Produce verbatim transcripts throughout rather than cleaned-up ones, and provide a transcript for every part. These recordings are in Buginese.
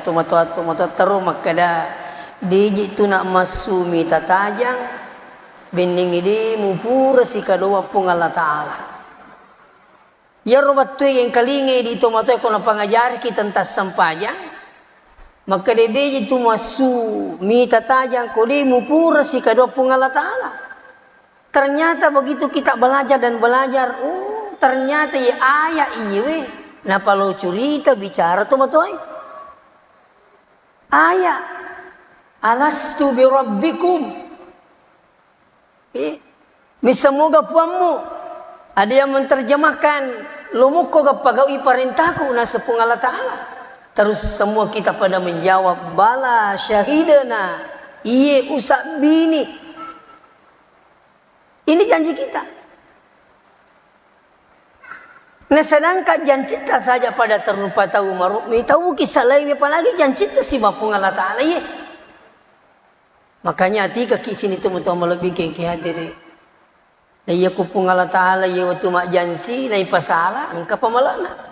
Tomatoa-tomatoa taro makkeda, deji tu na massu mita tajang, bennengngi de mupura sikadoa Puang Allah Ta'ala. Iyaro wettue engkalingai di tomatoa ko napangajariki tentang sempajang, makkeda deji tu massu mita tajang ko de mupura sikadoa Puang Allah Ta'ala. Ternyata begitu kita belajar dan belajar, oh, ternyata ye ayat iyewe napalo curita bicara tomatoae. Ayat, "Alastu birabbikum?" Eh, misseng moga puammu? Ada yang menerjemahkan, "Lo mukko ga pagaui parentaku?" Naseng Puang Allah Ta'ala. Terus semua kita pada menjawab, "Bala syahidana." Iye usabbini. Ini janji kita. Nah, sedangkan jancita saja pada terlupa tau marukmi, tau kisalaiwi, apalagi jancita siba Puang Allah Ta'ala, iye. Makanya atikaki sini tu muto malebbi kengki hadiri. Nah, iya ku Puang Allah Ta'ala, iya wettu majjanci, naipasala, engka pamalana.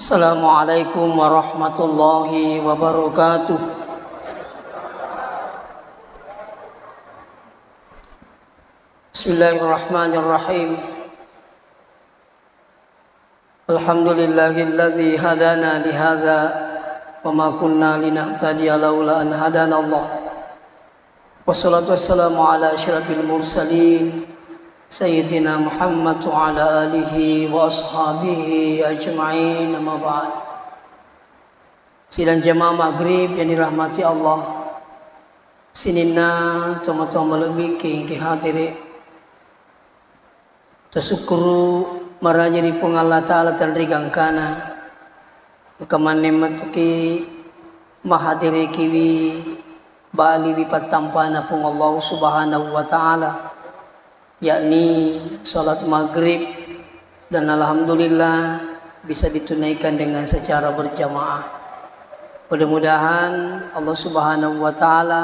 Assalamualaikum warahmatullahi wabarakatuh. Bismillahirrahmanirrahim. Alhamdulillahilladzi hadana lihadza wa ma kunna linahtadiya laula an hadanallah. Wassalatu wassalamu ala asyrafil mursalin, Sayyidina Muhammad wa ala alihi wa ashabihi ajma'in, amma ba'd. Sidang jamaah maghrib yang dirahmati Allah, sininna tomatoa malebbi kengki hadiri. Tasukkuru maraja ri Puang Allah Ta'ala tenri gangkana. Engka manne matuki mahadirikiwi baliwi pattampana Puang Allah Subhanahu wa Ta'ala, yakni salat maghrib, dan alhamdulillah bisa ditunaikan dengan secara berjamaah. Mudah-mudahan Allah Subhanahu wa Ta'ala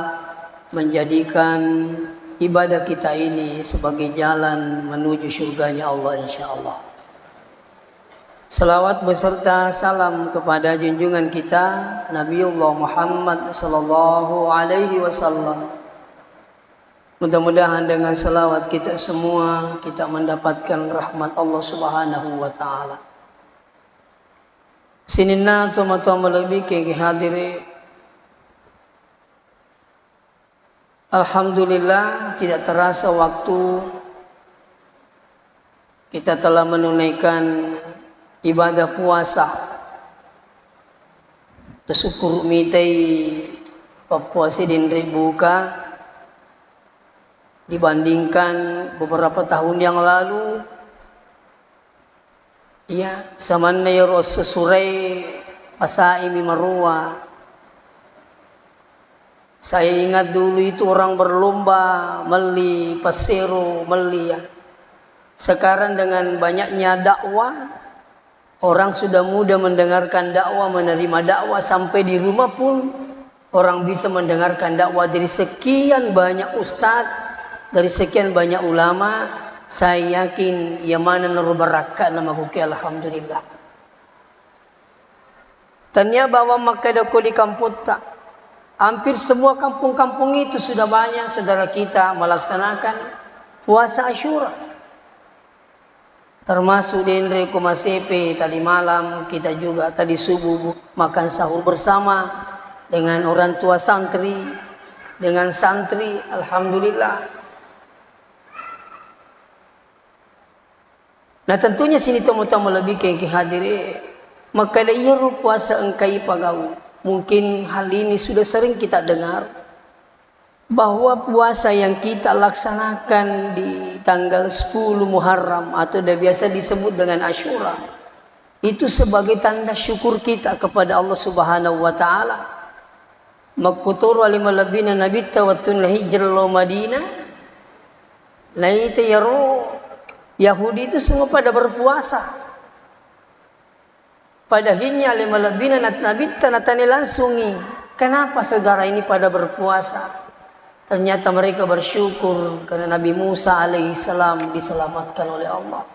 menjadikan ibadah kita ini sebagai jalan menuju surganya Allah, insya Allah. Salawat beserta salam kepada junjungan kita Nabiullah Muhammad sallallahu alaihi wasallam. Mudah-mudahan dengan salawat kita semua kita mendapatkan rahmat Allah Subhanahu wa Ta'ala. Sininna tomatoa malebbi kengki hadiri. Alhamdulillah, tidak terasa waktu kita telah menunaikan ibadah puasa. Bersyukur mitai pappuasa denre buka dibandingkan beberapa tahun yang lalu. Iya, samanna iyaro esso surai pasaimi maroa. Saya ingat dulu itu orang berlomba melli passero, melli, ya. Sekarang dengan banyaknya dakwah, orang sudah mudah mendengarkan dakwah, menerima dakwah, sampai di rumah pun orang bisa mendengarkan dakwah dari sekian banyak ustadz, dari sekian banyak ulama. Saya yakin iya maneng naro barakka'na makuke, alhamdulillah. Tania bawang makkeda ko di kampotta, hampir semua kampung-kampung itu sudah banyak saudara kita melaksanakan puasa Asyura. Termasuk denre ko Masepe, tadi malam kita juga tadi subuh bu-, makan sahur bersama dengan orang tua santri, dengan santri, alhamdulillah. Nah, tentunya sini tomo-tomo lebih ke, ke hadiri, makkeda iyaro puasa engkai pagau. Mungkin hal ini sudah sering kita dengar, bahwa puasa yang kita laksanakan di tanggal sepuluh Muharram atau dia biasa disebut dengan Asyura, itu sebagai tanda syukur kita kepada Allah Subhanahu wa Ta'ala. Makkutoro ale malebbina Nabitta wettunna hijrah lao Madinah, naita iyaro Yahudi itu semua pada berpuasa. Pada hinnya ale malebbina na-, Nabitta natanya langsungi, "Kenapa saudara ini pada berpuasa?" Ternyata mereka bersyukur karena Nabi Musa alaihissalam diselamatkan oleh Allah.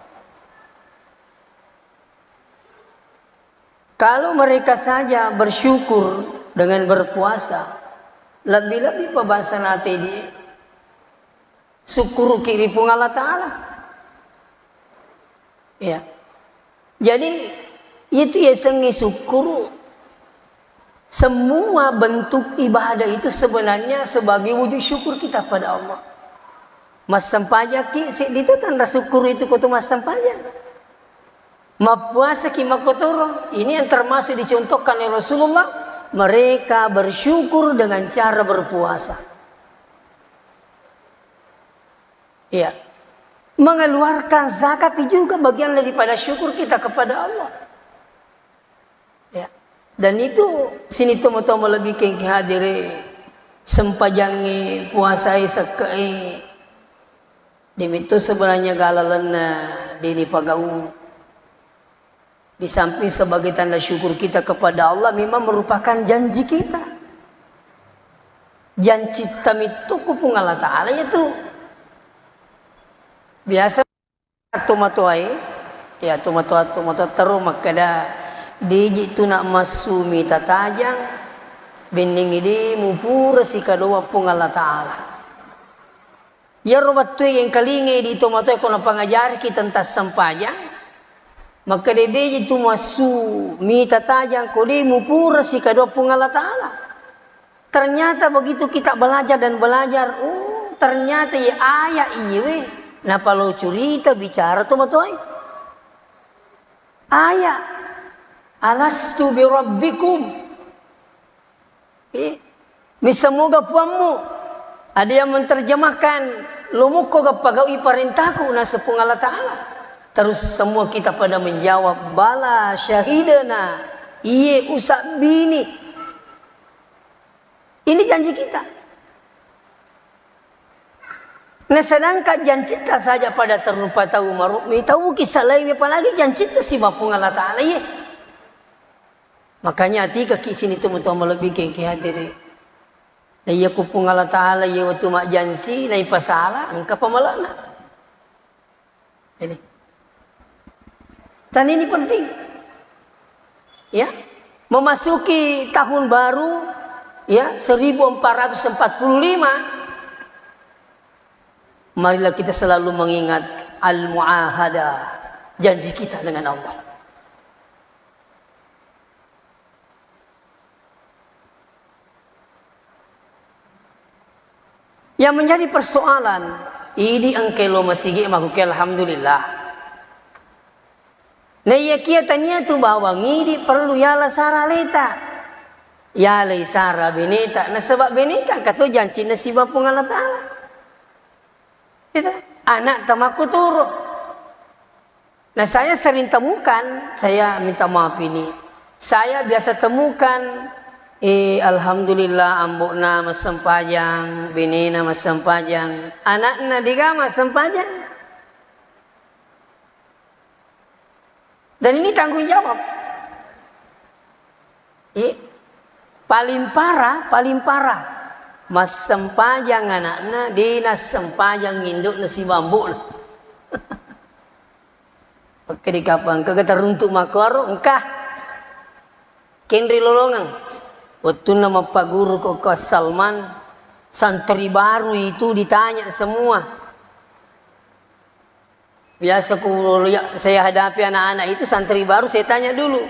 Kalau mereka saja bersyukur dengan berpuasa, lebih-lebih pabasa nate di sukkuruki ri Puang Allah Ta'ala. Ya. Jadi, itu yasengnge sukkuru. Semua bentuk ibadah itu sebenarnya sebagai wujud syukur kita pada Allah. Massempajaki seddi tu tanra sukkuru itu ko tu massempajang. Mappuasaki makkotoro. Ini yang termasuk dicontohkan oleh Rasulullah. Mereka bersyukur dengan cara berpuasa. Iya. Mengeluarkan zakat juga bagian daripada syukur kita kepada Allah. Ya. Dan itu sini tomo-tomo lebih ke hadiri sempajangi, puasai, sekke'i. Demitu sebenarnya galalenna dini pagau. Di samping sebagai tanda syukur kita kepada Allah, memang merupakan janji kita. Janji tamittuku Puang Allah Ta'ala itu. Biasa tomatoae, ya tomatoa, tomatoa terro makkeda, "Deji tu nak massu mita tajang, benning idi mupura sikadoa Puang Allah Ta'ala." Iyaro wettue engkalingai di tomatoae ko napangajariki tentang sempajang, makkeda, "Deji tu massu mita tajang ko de mupura sikadoa Puang Allah Ta'ala." Ternyata begitu kita belajar dan belajar, oh, ternyata ye ayat iyewe napalo curita bicara tomatoae. Ayat, "Alastu birabbikum?" Eh, missa moga puammu? Ada yang menerjemahkan, "Lo mukko ga pagaui parentaku?" naseng Puang Allah Ta'ala. Terus semua kita pada menjawab, "Bala syahidana." Iye usabbini. Ini janji kita. Nah, sedangkan jancita saja pada terlupa tahu marukmi, tahu kisah lain, apalagi jancita si Puang Allah Ta'ala, iye. Makanya atika ki sini tu mutu malebbi kengke hadiri. Nah, iya ku Puang Allah Ta'ala, iya waktu mak janci, na ipasala, engka pamalana. Ini. Dan ini penting. Ya. Memasuki tahun baru, ya, seribu empat ratus empat puluh lima, marilah kita selalu mengingat al-mu'ahadah, janji kita dengan Allah. Yang menjadi persoalan, idi engke lo masigi makuke alhamdulillah. Naiyakia tania tu bawang idi perlu yala sara leta. Yalai sara beneta, nasaba beneta kato jancinna siba Puang Allah Ta'ala. Itu, anak tamakkuturu. Nah, saya sering temukan, saya minta maaf ini, saya biasa temukan, eh, alhamdulillah, ambo'na massempajang, benena massempajang, anakna dega massempajang. Dan ini tanggung jawab. Eh, paling parah, paling parah. Massempajang anakna, de nassempajang indokna siba ambo'na. Oke, di kapang, engka teruntuk makkoro, engka. Kenri lolongeng. Wettunna mappaguru ko, ko Salman, santri baru itu ditanya semua. Biasa ku, ya, saya hadapi anak-anak itu santri baru, saya tanya dulu.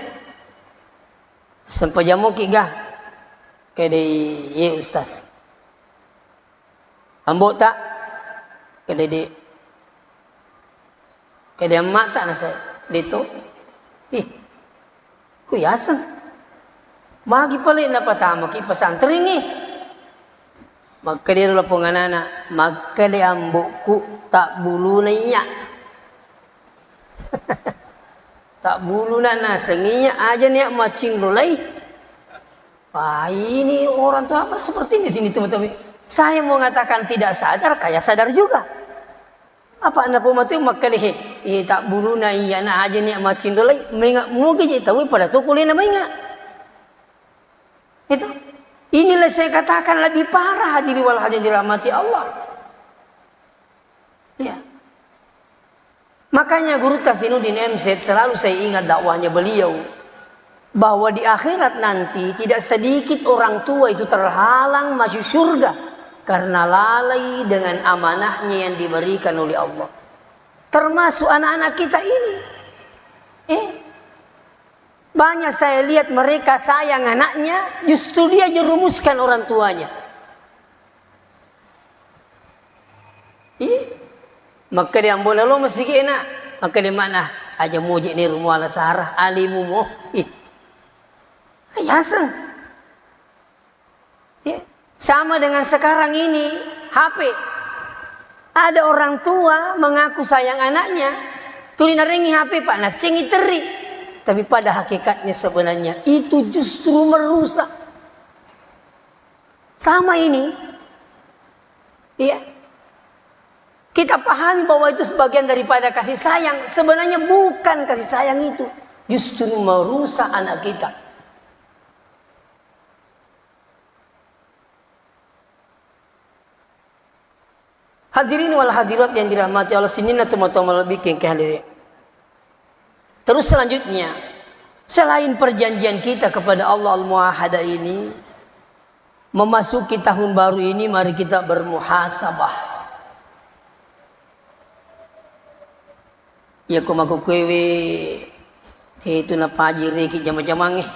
"Sempajang moki ga?" Kedai, "Ye, Ustaz." "Ambo ta?" Kedai, "De." "Kedai amma ta?" Nasa, "De to." "Ih, ku yaseng. Magi pale napatamaki pesantrengnge?" Makkeda ro ponganana, "Makkeda ambo'ku, tabbuluna iya." Tabbuluna naseng iya, aja nia macinro lai. Wah, ini orang tua apa seperti ini sini teman-teman. Saya mau mengatakan tidak sadar, kayak sadar juga. Apa na pematu makkeda, eh, tabbuluna iya na aja nia macinro lai, menga mugi je tahu pada tu kulina menga. Itu. Inilah saya katakan lebih parah, hadirin wal hadirat dirahmati Allah. Ya. Makanya Gurutta Zainuddin M Z selalu saya ingat dakwahnya beliau, bahwa di akhirat nanti tidak sedikit orang tua itu terhalang masuk surga karena lalai dengan amanahnya yang diberikan oleh Allah. Termasuk anak-anak kita ini. Eh, banyak saya lihat mereka sayang anaknya, justru dia jerumuskan orang tuanya. Ih, makkeda ambo'na lo masigi, Nak. Makkeda, "Mana aja muji ni rumuala Sarah, alimu mo." Ih. Yaseng. Ya. Sama dengan sekarang ini, H P. Ada orang tua mengaku sayang anaknya, tuli narengi H P, Pak, nacengi teri. Tapi pada hakikatnya sebenarnya itu justru merusak. Sama ini. Iya. Kita pahami bahwa itu sebagian daripada kasih sayang. Sebenarnya bukan kasih sayang itu. Justru merusak anak kita. Hadirin wal hadirat yang dirahmati Allah, sininna tomatoa malebbi engkae hadere. Terus selanjutnya, selain perjanjian kita kepada Allah Al-Muahadah ini, memasuki tahun baru ini, mari kita bermuhasabah. Iya ko makkukkuewe, itu napaji riki jama-jamangnge.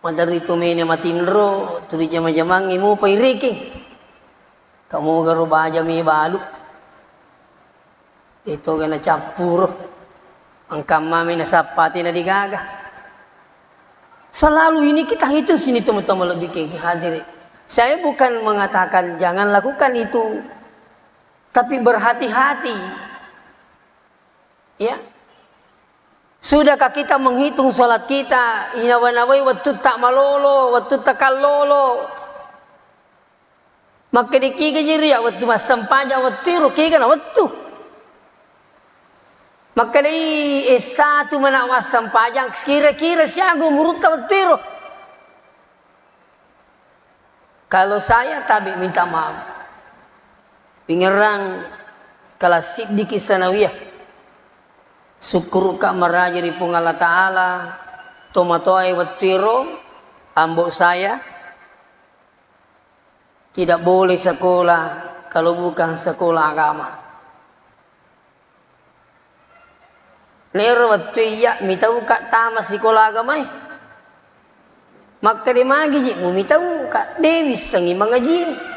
Maderri tu mene matinro, tuli jama-jamangnge mupai riki. Kamu garo baja mi balu. Itu gana cappuro. Engkamma mi nasappati na digaga. Selalu ini kita hitung sini teman-teman lebih ke hadiri. Saya bukan mengatakan jangan lakukan itu. Tapi berhati-hati. Ya. Sudahkah kita menghitung salat kita, inawa-nawai wettu ta malolo, wettu ta kallolo? Makkeda kiga ji ria wettu massempajang wettu iro, kiga na wettu? Makkeda i S satu mana massempajang, kira-kira siaga umurutta wettu iro? Kalau saya tabe minta maaf. Pingerang kelas siddiki sanawiyah. Sukkuruka maraja ri Puang Allah Ta'ala, tomatoae wettu iro, ambo saya tidak boleh sekolah kalau bukan sekolah agama. Lero wettu iya mitauka tama sikola agamae. Makkeda magi ji mumitauka, de wissengi mangaji.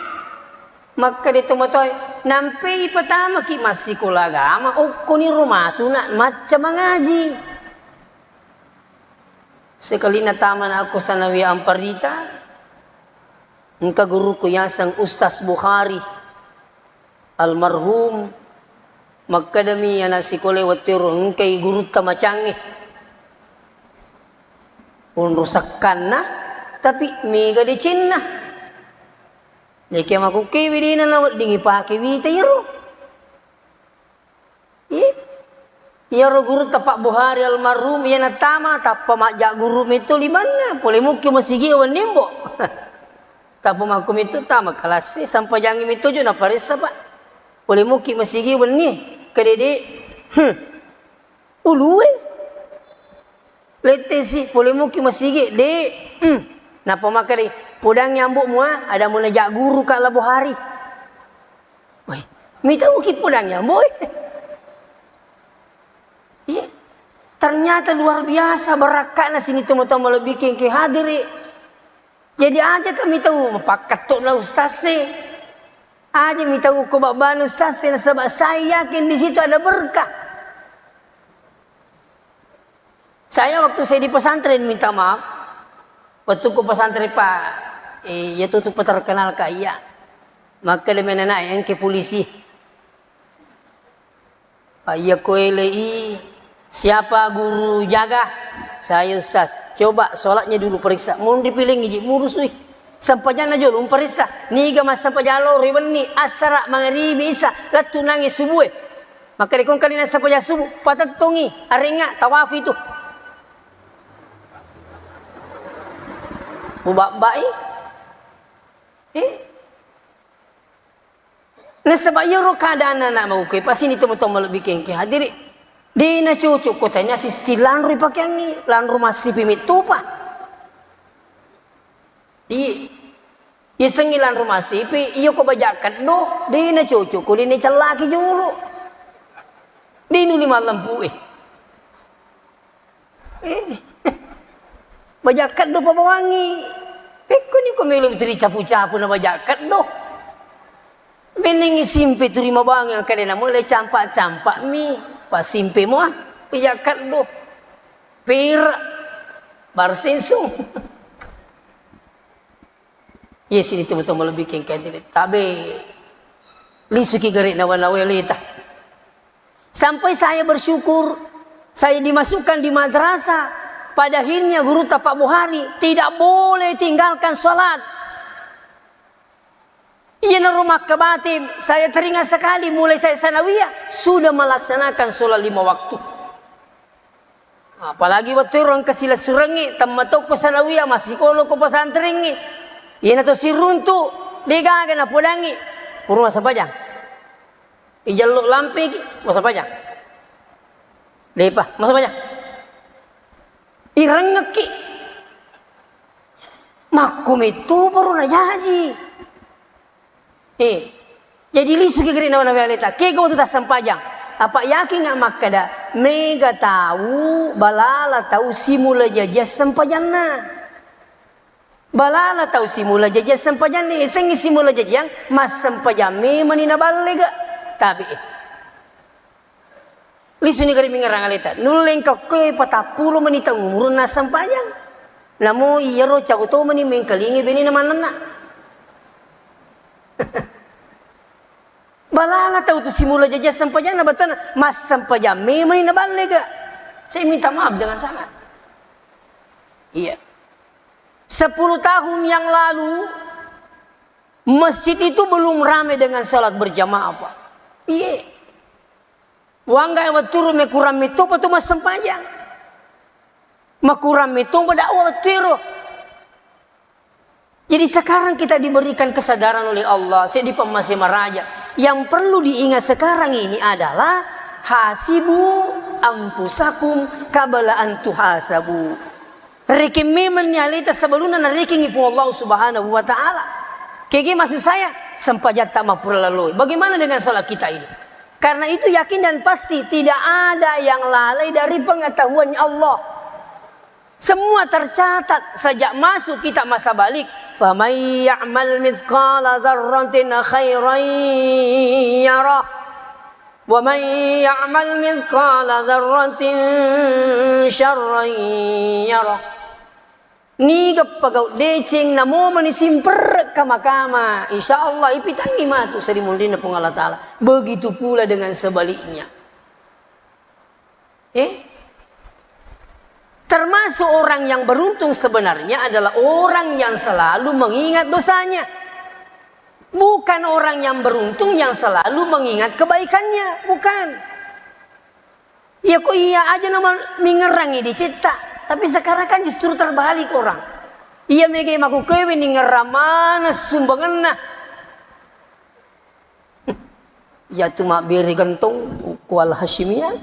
Makkeda tomatoae, nampei patamaki massikola agama, okkoni ro matu na macca mangaji. Sekalina tama na akko sanawiyah Amparita, engka guruku yaseng Ustaz Bukhari. Almarhum, makkedami ana sikolae wettu ero, engkai gurutta macangnge. Onro sakkanna, tapi mega decenna. Naikia makkukkewe dena nawedding ipake wita iyaro. Ih, iyaro gurutta Pak Buhari almarhum, iya natama, tappa majja guru metto limanna, pole mukki masigi wenni, Mbo. Tappa makkumittu tama kelas e, sampajangngi metto jo naparessa, Pak. Pole mukki masigi wenni, kedede. Hmm. Ulue. Lettesi, pole mukki masigi, de. Hmm. Nappa makkeda, podangngi ambo mua, ada muna ja guru ka La Buhari. Woi, mitauki podangngi ambo e. Iya. Ternyata luar biasa barakka'na sini tomatoa malebbi engkae hadiri. Jadi aja ta mitau mapakkatto'na ustaz e. Aja mitau ko babbana ustaz e, nasaba saya yakin di situ ada berkah. Saya waktu saya di pesantren, minta maaf, waktu ku pesantren, Pak, eh, iya tuh, tuh terkenal kak iya. Maka dia main anak yang ke polisi. Pak, iya ko elei, siapa guru jaga? Saya ustaz. Coba sholatnya dulu periksa. Mun dipiling iji murus wih. Sampajanna jolo umparessa. Niga massempajang loro wenni, assara, mangaribi, isa, lettu nangi subue. Makkeda ko engkani nassempajang subuh, patettongi, arengnga, tawaku itu. Mubabbai, Eh? Nasaba iyaro keadaan anak mau ke, pasti ini teman-teman lebih kengke hadiri. Dena cocok kotanya sistem lanro pakeangi, lanro masih pimit tupa. Iya. Isengngi lanro masipi, iya ko baja keddo, dena cocok ko dena cellaki jolo. Dinu lima lempu eh. Eh. Baja keddo pabawangi. Pekko ni ko melo teri capu-capu na baja keddo. Benengi simpe turi mabangi, kadena mulai campak-campak mi. Pasimpe mua. Baja keddo. Pir. Barsinsung. Iya sini teman-teman lebih kengkeng tadi. Tabe lisuki gare nawa-nawa leta. Sampai saya bersyukur, saya dimasukkan di madrasah. Pada akhirnya guru Tapak Buhari tidak boleh tinggalkan sholat. Iya naro makkabate, saya teringat sekali mulai saya sanawiyah sudah melaksanakan sholat lima waktu. Apalagi wettu ero engka silessurengngi, temmatokko sanawiyah, massikoloko pesantrengngi. Iyanatu siruntu, degaga napodangngi. Purung massempajang. Ijallo lampeki, massempajang. Depa, massempajang. Irengngekki. Makko metto baru najaji. Eh, jadi lisuki gare nawa-nawa aleta. Kega wettu tassempajang. Apa yakin nggak makkada, mega tau, balala tau simula jajiang sempajanna. Balala tau simula jajiang sempajanna, esengngi simula jajiang, massempajang memani naballega. Tapi, eh, Lisuni gare mingerang aleta. Nulle engka okkoe patappulo meni taung umurunna sempajang. Namo iyaro cago to meni mengkalingi benena mannenna. Balala tau tu simula jajiang sempajang na batana massempajang memang na ballega. Saya minta maaf dengan sangat. Iya. Sepuluh tahun yang lalu, masjid itu belum ramai dengan salat berjamaah, Pak. Iya. Wangga wetturu mekurang metto pa tu massempajang. Makurang metto pa dakwah wetturu. Jadi sekarang kita diberikan kesadaran oleh Allah, saya dipemasi maraja. Yang perlu diingat sekarang ini adalah hasibu anfusakum qabla an tuhasabu. Rekeng memang ni aleta sebelumnya narekengi Puang Allah Subhanahu wa Ta'ala. Kege maksud saya, sempajatta mappura laloi. Bagaimana dengan salat kita ini? Karena itu yakin dan pasti tidak ada yang lalai dari pengetahuan Allah. Semua tercatat sejak masuk kita masa balik. Faman ya'mal mithqala dzarratin khairan yarah. Wa man ya'mal mithqala dzarratin syarran yarah. Niga pagau deceng, namo mani simperre kama-kama, insya Allah ipitangngi matu sarimunrinna Puang Allah Ta'ala. Begitu pula dengan sebaliknya. Eh? Termasuk orang yang beruntung sebenarnya adalah orang yang selalu mengingat dosanya. Bukan orang yang beruntung yang selalu mengingat kebaikannya, bukan. Iya ko iya aja nama mingerangi di cetta, tapi sekarang kan justru terbalik orang. Iya mega maku kewe ningerang mana sumbanganna. Iya tu mabbere gentong ku Al Hasyimiyah.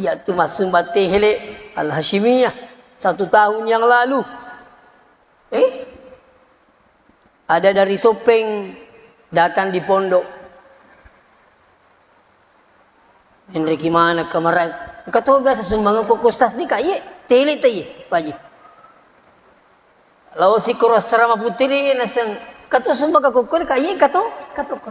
Iya tu massumbang tehele Al Hasyimiyah satu tahun yang lalu. Eh? Ada dari Sopeng datang di pondok. Enreki mana kemarai. Engka to biasa sumbangan ko Ustaz di kak iye, tele te iye, Pak Haji. Lao sikoro asrama putri naseng, engka to sumbang ka kokko di kak iye, engka to, engka to ko.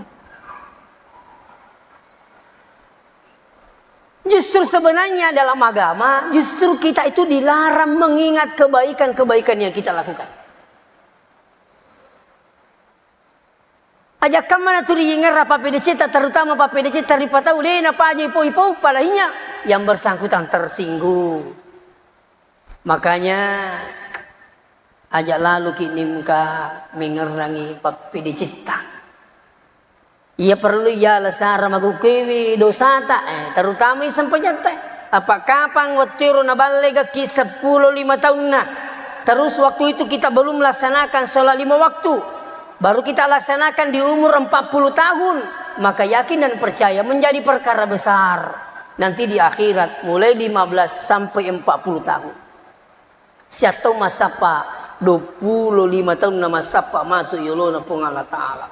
Justru sebenarnya dalam agama, justru kita itu dilarang mengingat kebaikan-kebaikan yang kita lakukan. Aja kamma na tu riingerra pappedecetta, terutama pappedecetta ripatau, de napaja ipau-ipau, palahinya yang bersangkutan tersinggung. Makanya, aja lalu ki nimka mengerangi pappedecetta. Iya perlu iya lasara magukewi dosata, eh, terutama i sempajatta. Apa kapang wettiro naballegakki seppulo lima taunna? Terus waktu itu kita belum melaksanakan sholat lima waktu. Baru kita laksanakan di umur empat puluh tahun. Maka yakin dan percaya menjadi perkara besar. Nanti di akhirat mulai lima belas sampai empat puluh tahun. Siattau massappa dua puluh lima tahun na massappa matu yolona Puang Allah Ta'ala.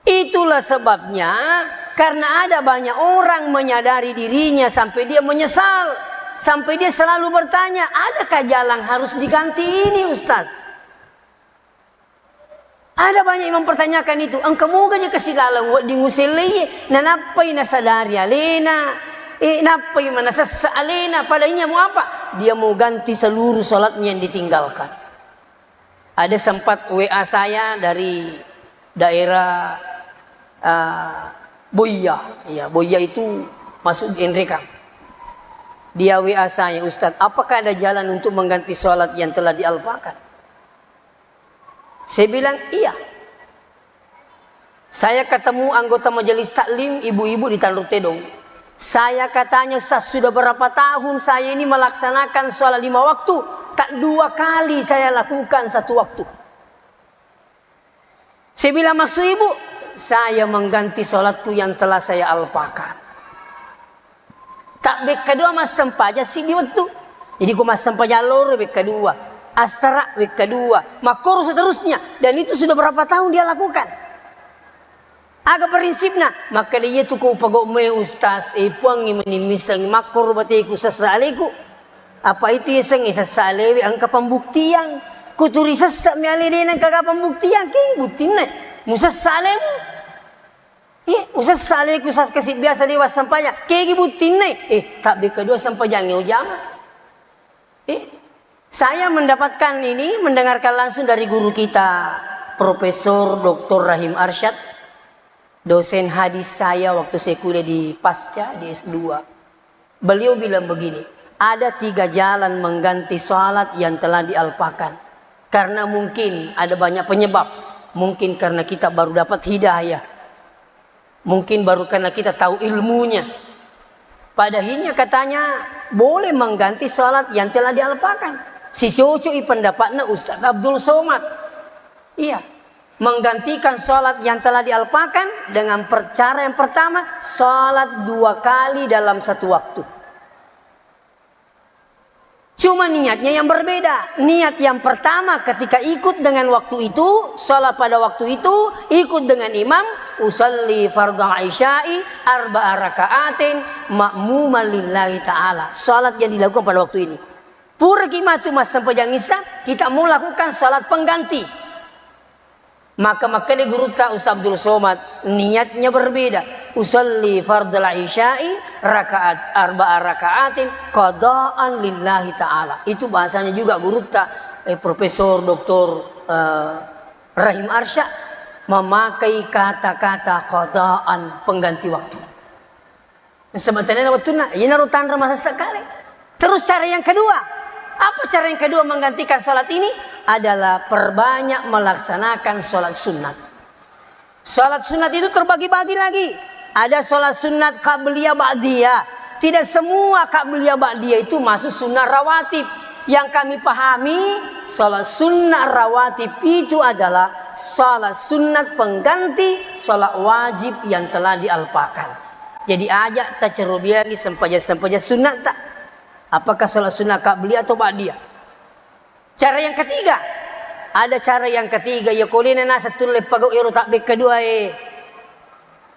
Itulah sebabnya, karena ada banyak orang menyadari dirinya sampai dia menyesal, sampai dia selalu bertanya, "Adakah jalan harus diganti ini, Ustaz?" Ada banyak yang mempertanyakan itu. Engka moga je kasilaleng wedding usellei, nanappai nasadari alena, eh, nappai manasessa alena, padahal iya mau apa? Dia mau ganti seluruh sholatnya yang ditinggalkan. Ada sempat W A saya dari daerah, eh, Boya. Ya, Boya itu masuk Enrekang. Dia W A saya, "Ustaz, apakah ada jalan untuk mengganti sholat yang telah dialpakan?" Saya bilang, "Iya." Saya ketemu anggota majelis taklim ibu-ibu di Tanru Tedong. Saya katanya, "Ustaz, sudah berapa tahun saya ini melaksanakan sholat lima waktu? Tak dua kali saya lakukan satu waktu." Saya bilang, "Maksud ibu?" "Saya mengganti sholatku yang telah saya alpakan." Tak bekka dua massempajang siddi wettu. Jadi ku massempajang loro bekka dua, assara bekka dua, makkoro seterusnya. Dan itu sudah berapa tahun dia lakukan. Aga prinsipna? Makkeda, "Iya tu ko upagau me, Ustaz, eh, puangngi meni missengi makkoro bateku sessa aleku." Apa itu yasengnge sessa alewe engka pembuktian. Kuturi sessa mi ale de nengka ga pembuktian, ke buttinna musessa alemu. Iya, usessa aleku sas-, kasi biasa dewa sempajang. Kegi buttinna, eh, tabbe kedua sempajangnge ujama. Eh, saya mendapatkan ini, mendengarkan langsung dari guru kita, Profesor Doktor Rahim Arsyad, dosen hadis saya waktu saya kuliah di Pasca, di S dua. Beliau bilang begini, "Ada tiga jalan mengganti salat yang telah dialpakan. Karena mungkin ada banyak penyebab. Mungkin karena kita baru dapat hidayah. Mungkin baru karena kita tahu ilmunya." Pada akhirnya katanya, boleh mengganti salat yang telah dialpakan. Si cocok i pendapatnya Ustaz Abdul Somad. Iya. Menggantikan salat yang telah dialpakan dengan per-, cara yang pertama, salat dua kali dalam satu waktu. Cuma niatnya yang berbeda. Niat yang pertama ketika ikut dengan waktu itu, salat pada waktu itu, ikut dengan imam, "Usalli fardal isya'i arba'a raka'atin ma'muman lillahi ta'ala." Salat yang dilakukan pada waktu ini. Puraki matu massempajang Isya, kita mau lakukan salat pengganti. Maka makkeda gurutta Ustaz Abdul Somad, niatnya berbeda. "Usalli fardal isya'i rakaat, arba'a rakaatin qadaan lillahi ta'ala." Itu bahasanya juga gurutta, eh, Profesor Doktor, eh, Rahim Arsya memakai kata-kata qadaan, pengganti waktu. Sebenarnya waktunna, iyanaro tanra masessa kale. Terus cara yang kedua, apa cara yang kedua menggantikan salat ini? Adalah perbanyak melaksanakan salat sunat. Salat sunat itu terbagi-bagi lagi. Ada salat sunat qabliyah ba'diyah. Tidak semua qabliyah ba'diyah itu masuk sunnah rawatib. Yang kami pahami, salat sunnah rawatib itu adalah salat sunat pengganti salat wajib yang telah dialpakan. Jadi aja tacerobiangi sempajang-sempajang sunnatta. Apakah salat sunnah qabliyah atau ba'diyah? Cara yang ketiga, ada cara yang ketiga, iya ko dena naseng tulle pagau ero tabbekka duae.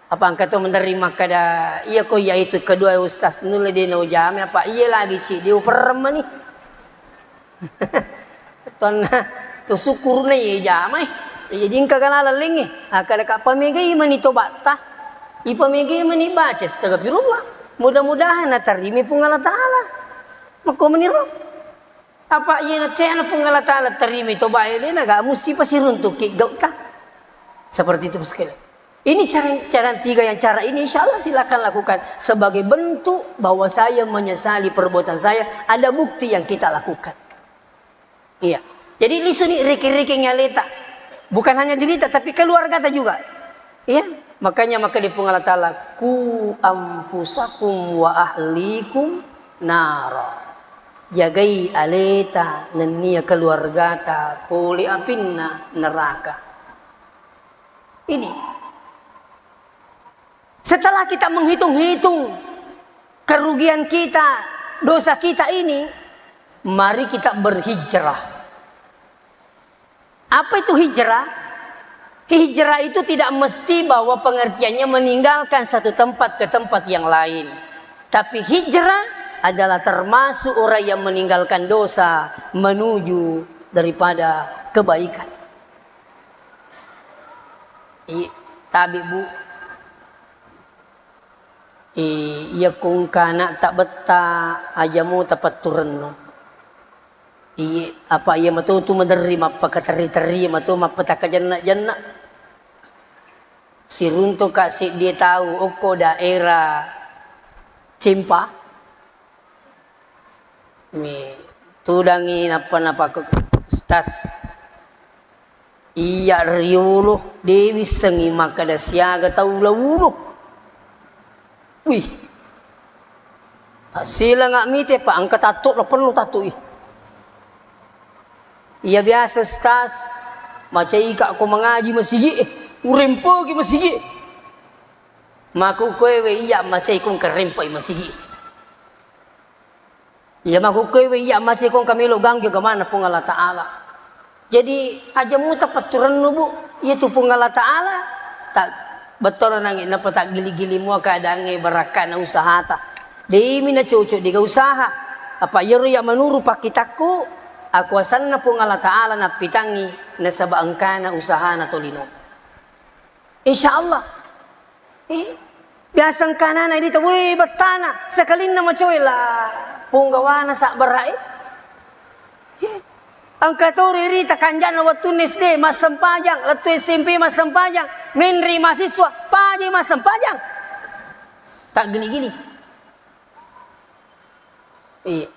Apa engka to menerima kada, iya ko iya itu kedua ustaz nulle dena ujame apa iya lagi ci diuperremmeni. Tonna to syukurna iya jamai. Jadi engka kana lallengnge. Akkada ka pamegai mani tobatta. Ipamegai mani baca astagfirullah. Mudah-mudahan natarimi Puang Allah Ta'ala. Makko meniro. Apa iya nacena Puang Allah Ta'ala terima tobae dena ga musti pasiruntukki gauta. Seperti itu sekali. Ini cara, cara tiga yang cara ini insya Allah silakan lakukan sebagai bentuk bahwa saya menyesali perbuatan saya, ada bukti yang kita lakukan. Iya. Jadi lisuni riki-riki nyaleta. Bukan hanya dirita tapi keluarga ta juga. Iya. Makanya maka di Puang Allah Ta'ala, "Ku anfusakum wa ahlikum nara." Jagai aleta nennia keluargata pole apinna neraka. Ini. Setelah kita menghitung-hitung kerugian kita, dosa kita ini, mari kita berhijrah. Apa itu hijrah? Hijrah itu tidak mesti bahwa pengertiannya meninggalkan satu tempat ke tempat yang lain. Tapi hijrah adalah termasuk orang yang meninggalkan dosa menuju daripada kebaikan. I, tabe, Bu. I, iya ko engka ana'ta betta, aja mo tapatturenno. Iye, apa iya mato tu maderri mappakaterri-terri mato mappatakkajenna-jenna. Siruntuka seddie tau okko daerah Cempa. Mi tudangi nappa napakko, "Stas, iya riolo de wissengi makkeda siaga tau laulo." Wih. Tassilanga mite pa engka tatto na perlu tatto i. Iya biasa stas, macaika ko mangaji masigi e, urempoki masigi e. Maku koe we iya macai ko engka rempo i masigi. Iya makkukkuewe iya macai ko engka melo ganggu agamana Puang Allah Ta'ala. Jadi, aja muta patturennu, Bu. Iyatu Puang Allah Ta'ala, ta-, bettuanna nangi, nappa taggili-gili mua keadaangnge barakkana usahata. Deimi nacocok diga usaha. Apa iyaro iya menuru pakkitakku, akuasanna Puang Allah Ta'ala nappitangngi nasaba engkana usahana tolino. Insya Allah. Eh, biasa engka anana irita, "Woi, bettana, sekalinna macoe la punggawana sabbara e." Eh, engka toro irita kanjana wettunna S D massempajang, lettu S M P massempajang, menre mahasiswa, pajai massempajang. Tak gini-gini. Iya.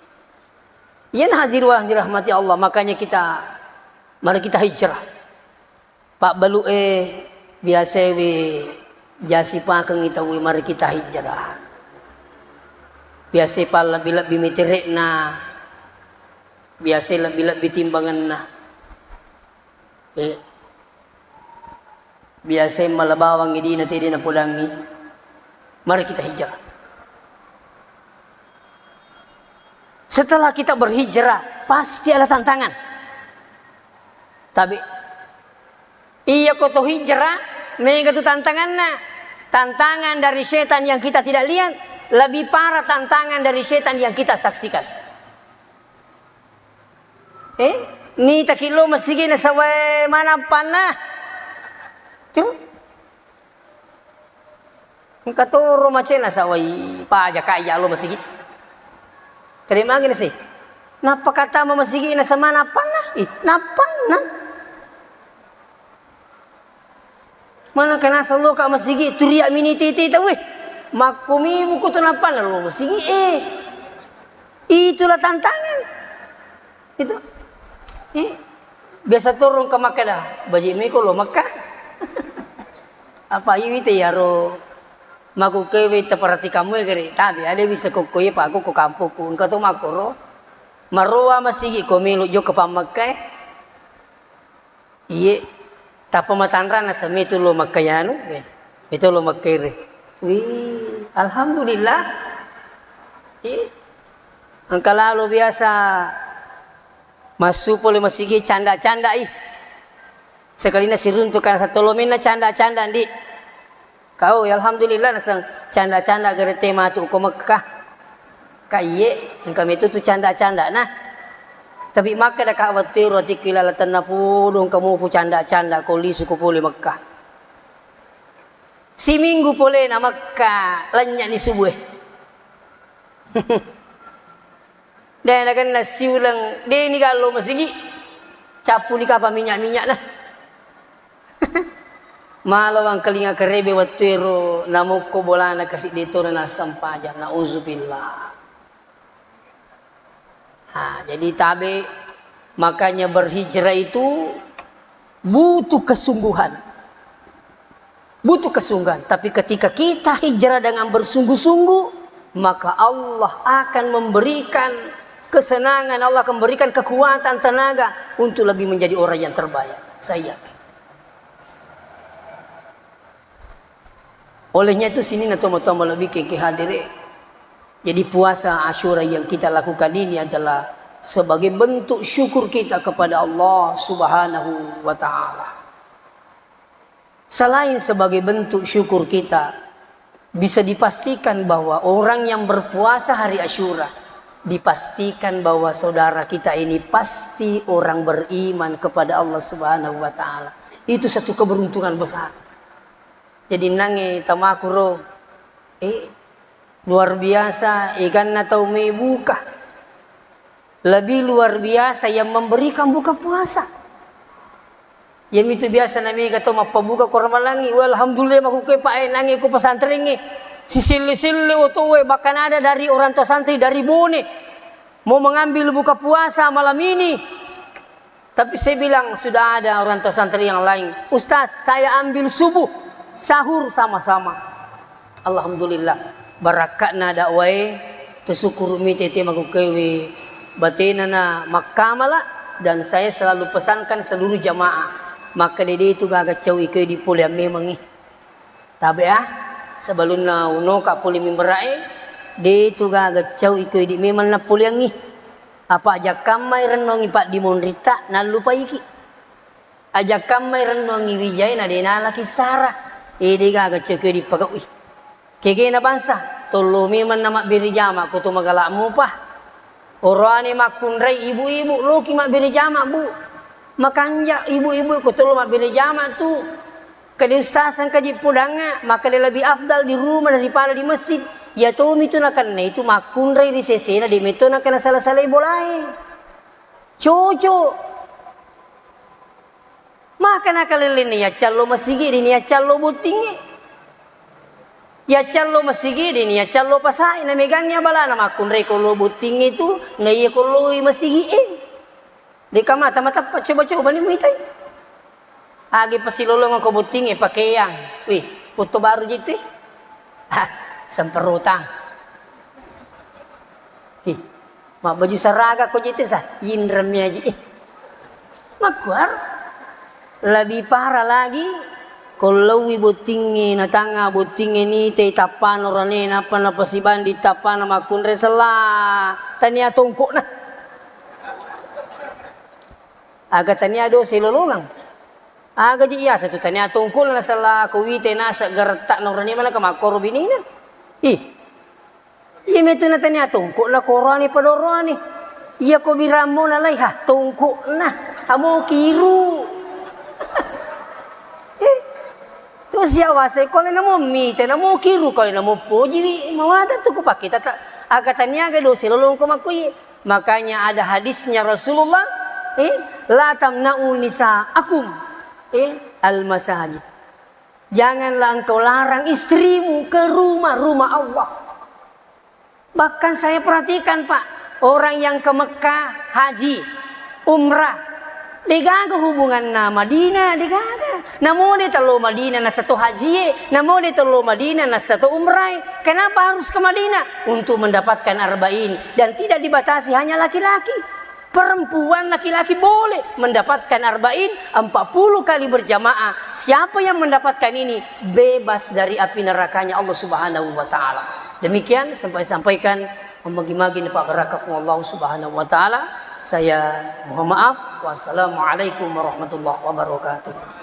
Iyana hadirin yang dirahmati Allah, makanya kita, mari kita hijrah. Pabbalu'e biasaewe jasipakengngi tauwe, mari kita hijrah. Biasae pallebbi-lebbi mitere'na, biasae lebbi-lebbi timbangenna. Eh, biasae mala bawang idina tede napodangngi. Mari kita hijrah. Setelah kita berhijrah, pasti ada tantangan. Tapi iya ko to hijrah, mega tu tantanganna. Tantangan dari setan yang kita tidak lihat lebih parah tantangan dari setan yang kita saksikan. Eh, nitaki lo masigi nasawai manappanna. Tuh. Engka toro macena sawai paja kaya lo masigi. Tadi magi nasi. Nappa kata ma masigi nasama nappanna? Ih, nappanna. Mana kena selo ka masigi turia mini titi tawe. Makkumimu kutu nappanna lo masigi eh. Itulah tantangan. Itu. Eh, biasa turun ke Makkah dah. Baji miko lo Makkah. Apa iwi te yaro maku kewe te perhatikanmu ya gere. Tapi ada bisa koko ya paku ko kampungku. Engka to makoro. Maroa masigi ko melo jo ke Makkah. Iye, tappa matanrang naseng mitu lo Makkayanu, eh, mitu lo Makkere. Wih, alhamdulillah. Iye. Engka lalo biasa massu pole masigi canda-canda i. Sekalina siruntukan satolomenna canda-canda ndi. Kau, ya alhamdulillah, naseng canda-canda gare te matu ko Mekkah. Ka iye, engka metu tu canda-canda. Nah, tapi makkeda ka wettu ero atikku ilala tenna pudung kamu pu canda-canda ko lisu ko pole Mekkah. Siminggu pole na Mekkah, lennye ni subuh e. De nagenna siuleng, de ni gallo masigi. Cappu ni kapa minyak-minyak na. Malawang kelinga kerebe wettu ero namukko bolana kasiddi tona nassempajang. Nauzubillah. Nah, jadi tabe, makanya berhijrah itu butuh kesungguhan. Butuh kesungguhan. Tapi ketika kita hijrah dengan bersungguh-sungguh, maka Allah akan memberikan kesenangan, Allah akan berikan kekuatan, tenaga untuk lebih menjadi orang yang terbaik. Saya yakin. Olehnya itu, sininna tomatoa malebbi keke hadire. Jadi, puasa Asyura yang kita lakukan ini adalah sebagai bentuk syukur kita kepada Allah Subhanahu wa Ta'ala. Selain sebagai bentuk syukur kita, bisa dipastikan bahwa orang yang berpuasa hari Asyura, dipastikan bahwa saudara kita ini pasti orang beriman kepada Allah Subhanahu wa Ta'ala. Itu satu keberuntungan besar. Jadi, nange tamakuro, eh, luar biasa eganna tau mebuka. Lebih luar biasa yang memberikan buka puasa. Yamitu biasa namega tau mappabuka ko Ramalangi, "Wah, alhamdulillah, makuke, Pak, eh, nange ko pesantrengnge. Sisille-sille otowe, bahkan ada dari orang tua santri dari Bone. Mau mengambil buka puasa malam ini." Tapi saya bilang, "Sudah ada orang tua santri yang lain." "Ustaz, saya ambil subuh, sahur sama-sama." Alhamdulillah, barakka'na dakwae, tasukkuru'mi tete makukkewe batena na makkamala, dan saya selalu pesankan seluruh jamaah, makkeda de tu gaga cau iko idi pole ammemengngi. Tabe ah, sebelumna unoka pole mimbara'e, de tu gaga cau iko idi memang nappoleangngi. Apa ajakkammai rennongi paddimonritta, nallupaiki. Ajakkammai rennongi wijae na de nalaki sara. E, de gaga cau iko idi pagaui. Kegena bangsa, tollo memang na mabbere jama ko to magala mupa. Oroane makkunrai ibu-ibu, loki mabbere jama, Bu. Makanja ibu-ibu ko tollo mabbere jama tu. Kade ustaz engkaji podangnga, makkeda lebih afdal di rumah daripada di masjid. Iya tomi tu nakenna itu makkunrai ri sesena, de metto nakenna sala-salai bolae. Cocok. Maka nakalellenna yaccallo masigi, de ni yaccallo bottingnge. Yaccallo masigi, de ni yaccallo pasae, na megangngi abalana makkunrai ko lo bottingnge tu, na iya ko loi masigi e. Deka mata matappa coba-coba ni muitai. Agi pasilolongeng ko bottingnge pakeang. Wih, foto baru ji tu. Ah, semperutang. Ih, mabbaju saraga ko ji tu sa, inremmi aji. Ih. Makkuar. Lebih parah lagi, ko laui bottingnge, natanga bottingnge ni te tappana orane, nappa napasibandi tappana makkunrai sella. Tania tongkokna. Aga tania dosa lolongeng. Aga ji iyasa tu tania tongkokna nasella ko wite naseng garetta'na orane manaka makkoro binina. Ih. Iya metu na tania tongkokna ko oroane pada oroane. Iya ko birammo nalai ha tongkokna. Amo kiru. Eh. To siawasai ko le namo mite, namo kiru ko le namo pojiwi. Mawata tu ko pake tata. Aga tania ga dosa lolongeng ko makkuye. Makanya ada hadisnya Rasulullah, eh, "La tamna'u nisa'akum, eh, al-masajid." Janganlah engkau larang istrimu ke rumah-rumah Allah. Bahkan saya perhatikan, Pak, orang yang ke Mekah haji, umrah, degaga hubunganna Madinah, degaga. Namo de tello Madinah nassato hajie, namo de tello Madinah nassato umrae. Kenapa harus ke Madinah? Untuk mendapatkan arba'in. Dan tidak dibatasi hanya laki-laki. Perempuan, laki-laki boleh mendapatkan arba'in, empat puluh kali berjamaah. Siapa yang mendapatkan ini bebas dari api nerakanya Allah Subhanahu wa Ta'ala. Demikian sampai sampaikan, magi-magi napabbarakakung Allah Subhanahu wa Ta'ala. Saya mohon maaf. Wassalamualaikum warahmatullahi wabarakatuh.